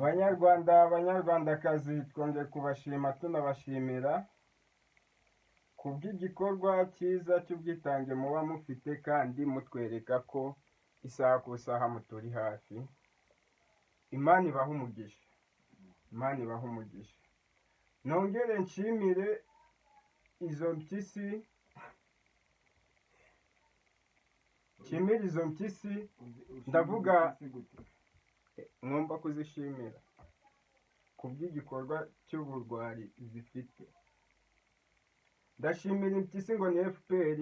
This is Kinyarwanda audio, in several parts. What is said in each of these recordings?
Banyarwanda, banyarwandakazi, twongeye kubashima, tunabashimira kubw'igikorwa cyiza cy'ubwitange muba mufite kandi mutwereka ko isaha ku isaha muturi hafi. Imana ibaha umugisha, Imana ibaha umugisha. Nongere nshimire izo mpyisi, nshimire izo mpyisi. Ndavuga ngomba kuzishimira kubw'igikorwa cy'uburwari zifite. Ndashimira impyisi ngo ni FPR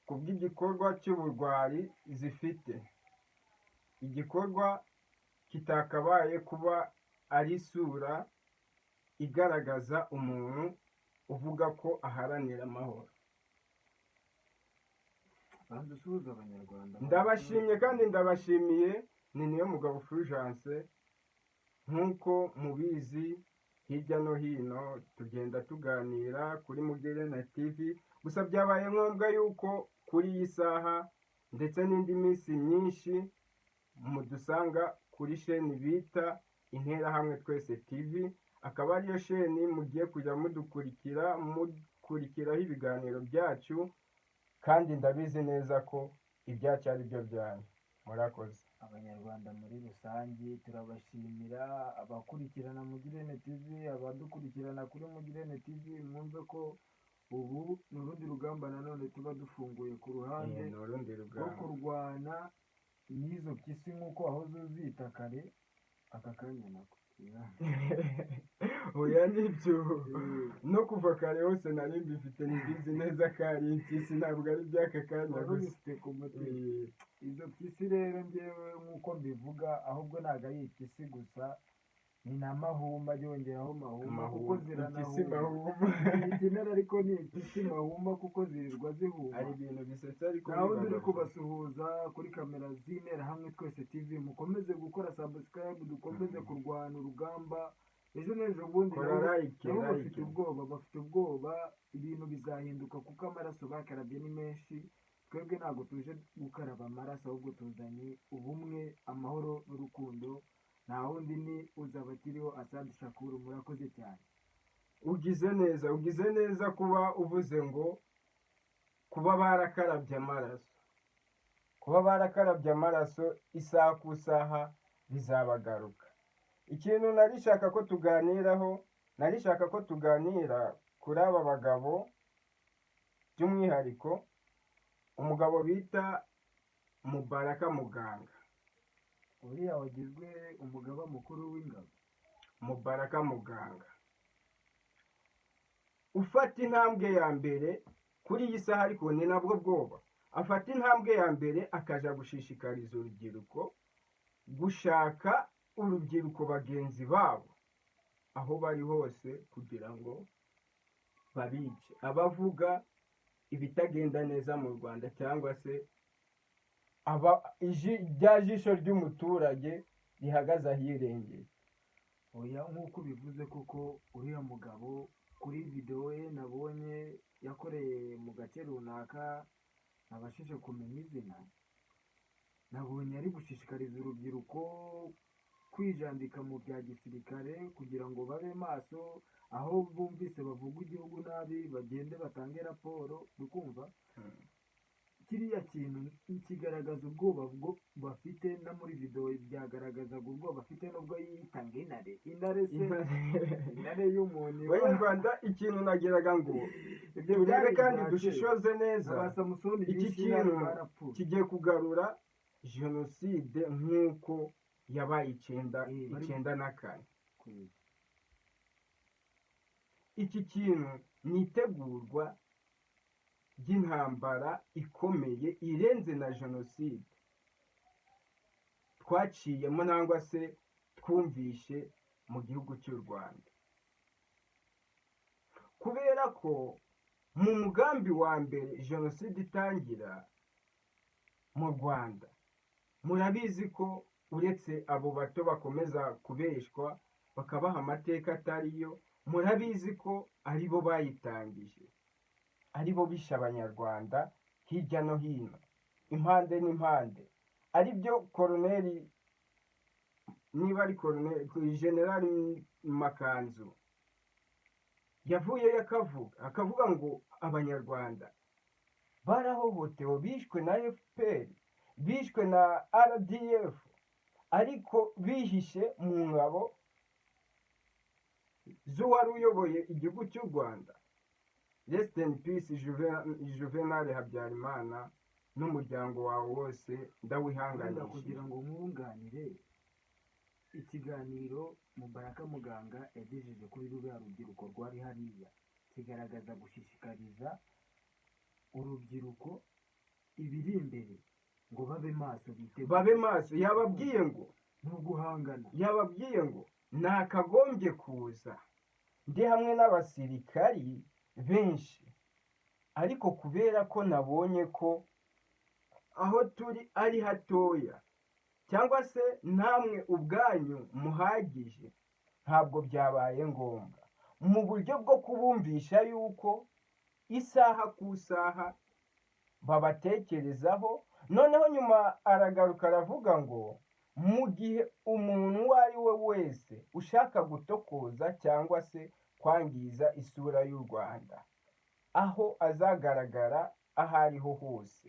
kubw'igikorwa cy'uburwari zifite, igikorwa kitakabaye kuba ari isura igaragaza umuntu uvuga ko aharanira amahoro. Banza usuhuze Abanyarwanda. Ndabashimye kandi ndabashimiye. Ni niyo mugabo Fulgence. Nk'uko mubizi, hirya no hino tugenda tuganira kuri Mugerena TV. Gusa byabaye ngombwa yuko kuri iyi saha ndetse n'indi minsi myinshi mudusanga kuri sheni bita Interahamwe Twese TV, akaba ariyo sheni mugiye kujya mudukurikira, mukurikiraho ibiganiro byacu, kandi ndabizi neza ko ibyacu ari byo byanyu. Murakoze. Abanyarwanda muri rusange turabashimira, abakurikirana Mugirene TV, abadukurikirana kuri Mugirene TV. Mwumve ko ubu ni urundi rugamba nanone tuba dufunguye ku ruhande Ni urundi rwo rugamba kurwana n'izo mpyisi nk'uko wahoze uzita kare. Aka kanya nako. Oya, nibyo, no kuva kare hose nari mbifite, mbizi neza ko ari impyisi, ntabwo ari iby'aka kanya wari gusa. Ubifite ku mutima. Izo mpyisi rero, ngewe nk'uko mbivuga, ahubwo ntabwo ari impyisi gusa, ni na mahuma, yongeraho mahuma kuko Mahuma, impyisi. Ziranahuma. Mahuma. Ziyita intare ariko ni impyisi mahuma kuko zirirwa zihuma. Hari ibintu bisetsa ariko Nta wundi uri bibabaje. kubasuhuza kuri kamera z'Interahamwe Twese TV. Mukomeze gukora subscribe, dukomeze kurwana urugamba. Ejo n'ejo bundi Kora nabo like, nabo bafite like. ubwoba, bafite ubwoba, ibintu bizahinduka kuko amaraso bakarabye ni menshi. Twebwe ntabwo tuje gukaraba amaraso, ahubwo tuzanye ubumwe, amahoro n'urukundo. Nta wundi ni uzaba akiriho, Asadi Shakuru. Murakoze cyane. Ugize neza, ugize neza kuba uvuze ngo kuba barakarabye amaraso, kuba barakarabye amaraso, isaha ku isaha bizabagaruka. Ikintu narishaka ko tuganiraho, narishaka ko tuganira kuri aba bagabo, by'umwihariko umugabo bita Mubaraka Muganga. Uriya wagizwe umugaba mukuru w'ingabo. Mubaraka Muganga ufata intambwe ya mbere kuri iyi saha, ariko ni nabwo bwoba, afata intambwe ya mbere akaja gushishikariza urubyiruko gushaka urubyiruko bagenzi babo aho bari hose kugira ngo babice, abavuga ibitagenda neza mu Rwanda cyangwa se aba rya jisho ry'umuturage rihagaze ahirengeye. Oya, nk'uko ubivuze koko, uriya mugabo kuri videwo ye nabonye yakoreye mu gace runaka ntabashije kumenya izina, nabonye ari gushishikariza urubyiruko kwijandika mu bya gisirikare kugira ngo babe maso, aho bumvise bavuga igihugu nabi bagende batange raporo. Ukumva kiriya kintu kigaragaza ubwoba bwo bafite, no muri videwo byagaragazaga ubwoba bafite, nubwo yiyita ngo intare. Intare se, intare y'umuntu iba Banyarwanda, ikintu nagiraga ngo Ibyo turebe byari kandi ibya kera. dushishoze neza. Aba Samusoni Iki bishe intare kintu barapfuye. kigiye kugarura jenoside nk'uko yabaye icyenda 94. Iki kintu ni itegurwa ry'intambara ikomeye irenze na jenoside twaciyemo nangwa se twumvishe mu gihugu cy'u Rwanda, kubera ko mu mugambi wa mbere jenoside itangira mu Rwanda, murabizi ko uretse abo bato bakomeza kubeshwa bakabaha amateka atariyo, murabizi ko aribo bayitangije, aribo bishe Abanyarwanda hirya no hino, impande n'impande, aribyo Koroneri Niba ari Generali Makanzu, yavuyeyo akavuga ngo Abanyarwanda barahohotewe, bishwe na FPR, bishwe na RDF, ariko bihishe mu ngabo z'uwari uyoboye igihugu cy'u Rwanda. Rest in peace, Juvenal Habyarimana, n'umuryango wawe wose. Wenda ndawihanganishije. Kugira ngo mwunganire, ikiganiro Mubaraka Muganga yagejeje kuri ruriya rubyiruko rwari hariya kigaragaza gushishikariza urubyiruko ibiri imbere, ngo babe maso, bitegure. Babe maso. Yababwiye ngo ni uguhangana. Yababwiye ngo nakagombye kuza ndi hamwe n'abasirikari benshi, ariko kubera ko nabonye ko aho turi ari hatoya, cyangwa se namwe ubwanyu muhagije, ntabwo byabaye ngombwa, mu buryo bwo kubumvisha yuko isaha ku isaha babatekerezaho. Noneho nyuma aragaruka aravuga ngo mu gihe umuntu uwo ari we wese ushaka gutokoza cyangwa se kwangiza isura y'u Rwanda, aho azagaragara aho ariho hose,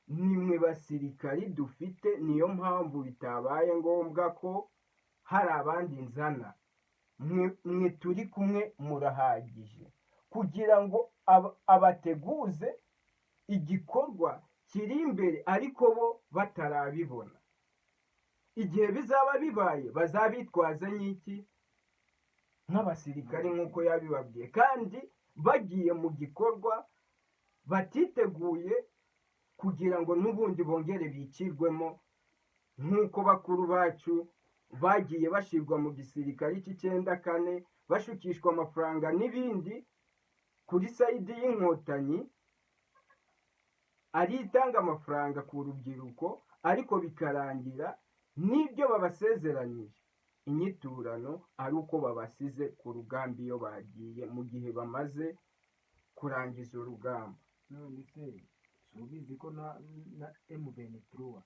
nimwe basirikari dufite, niyo mpamvu bitabaye ngombwa ko hari abandi nzana, mwe turi kumwe murahagije, kugira ngo abateguze igikorwa kiri imbere, ariko bo batarabibona. Igihe bizaba bibaye bazabitwaze nk'iki? Nk'abasirikari, nk'uko yabibabwiye, kandi bagiye mu gikorwa batiteguye, kugira ngo n'ubundi bongere bicirwemo nk'uko bakuru bacu bagiye bashyirwa mu gisirikari cy'icenda kane, bashukishwa amafaranga n'ibindi kuri side y'Inkotanyi, ari itanga amafaranga ku rubyiruko, ariko bikarangira n'ibyo babasezeranyije inyiturano ari uko babasize ku rugamba iyo bagiye, mu gihe bamaze kurangiza urugamba. None se si ubizi ko na M23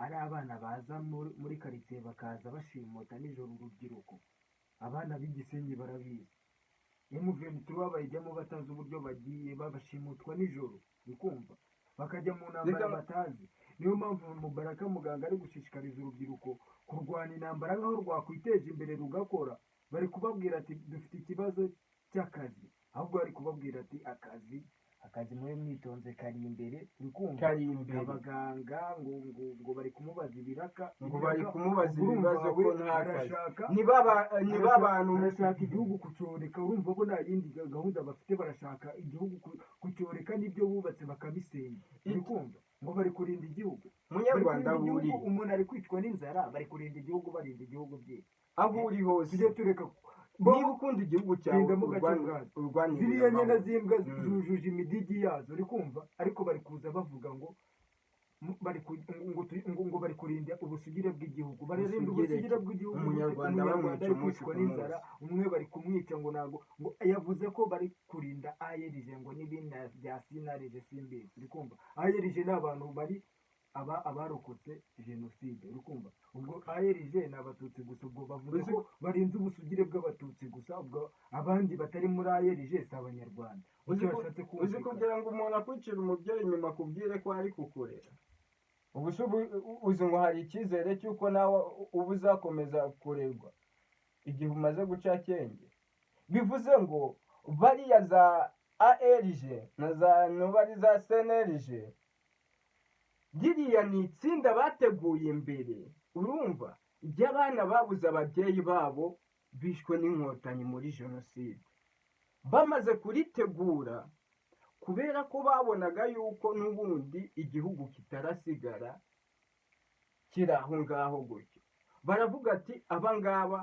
ari abana baza muri karitsiye, bakaza bashimuta nijoro urubyiruko? Abana b'Igisenyi barabizi. M23 bayijyamo batazi uburyo bagiye, babashimutwa nijoro, uri kumva, bakajya mu ntambara batazi. Niyo mpamvu Mubaraka Muganga ari gushishikariza urubyiruko kurwana intambara nk'aho rwakwiteje imbere rugakora. Bari kubabwira ati dufite ikibazo cy'akazi, ahubwo bari kubabwira ati akazi, akazi, mube mwitonze, kari imbere, uri kumva? Kari imbere. Abaganga ngo bari kumubaza ibiraka. Ngo bari Ibiraka, kumubaza urumva ibibazo we ko nta kazi. Arashaka Niba abantu barashaka igihugu kucyoreka. Urumva ko nta yindi gahunda bafite, barashaka igihugu kucyoreka n'ibyo bubatse bakabisenya, uri kumva? Ngo bari kurinda igihugu. Bari Munyarwanda, kurinda aho uri, igihugu, umuntu ari kwicwa n'inzara, bari kurinda igihugu, barinda igihugu bye. Aho uri hose, Tujye tureka niba ukunda igihugu cyawe, Gendamo gake bwazo. urwanirire Ziriya nyana amahoro. z'imbwa zujuje imidigi yazo, uri kumva? Ariko bari kuza bavuga ngo bari ngo bari kurinda ubusugire bw'igihugu, bararinda Ubusugire ubusugire ki? bw'igihugu. Umunyarwanda Umunyarwanda bamwica ari umunsi kwicwa ku n'inzara, munsi. Umwe bari kumwica ngo ntabwo ngo yavuze ko bari kurinda AERG, ngo n'ibindi bya sinarije, simbizi, uri kumva? AERG ni abantu bari aba abarokotse jenoside, uri kumva? Ubwo AERG ni Abatutsi gusa. Ubwo bavuze ko barinze ubusugire bw'Abatutsi gusa, ubwo abandi batari muri AERG si Abanyarwanda. Uzi Icyo yashatse uzi kumvikana. kugira ngo umuntu akwicire umubyeyi nyuma akubwire ko ari kukurera? Ubu se uzi ngo hari icyizere cy'uko nawe uba uzakomeza kurerwa igihe umaze guca akenge? Bivuze ngo bariya za ARG na za nubari za CNRG, ririya ni itsinda bateguye imbere, urumva, ry'abana babuze ababyeyi babo bishwe n'Inkotanyi muri jenoside. Bamaze kuritegura kubera ko babonaga yuko n'ubundi igihugu kitarasigara kiri aho ngaho gutyo, baravuga ati aba ngaba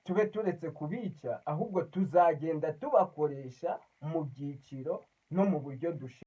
tube turetse kubica, ahubwo tuzagenda tubakoresha mu byiciro no mu buryo dushaka.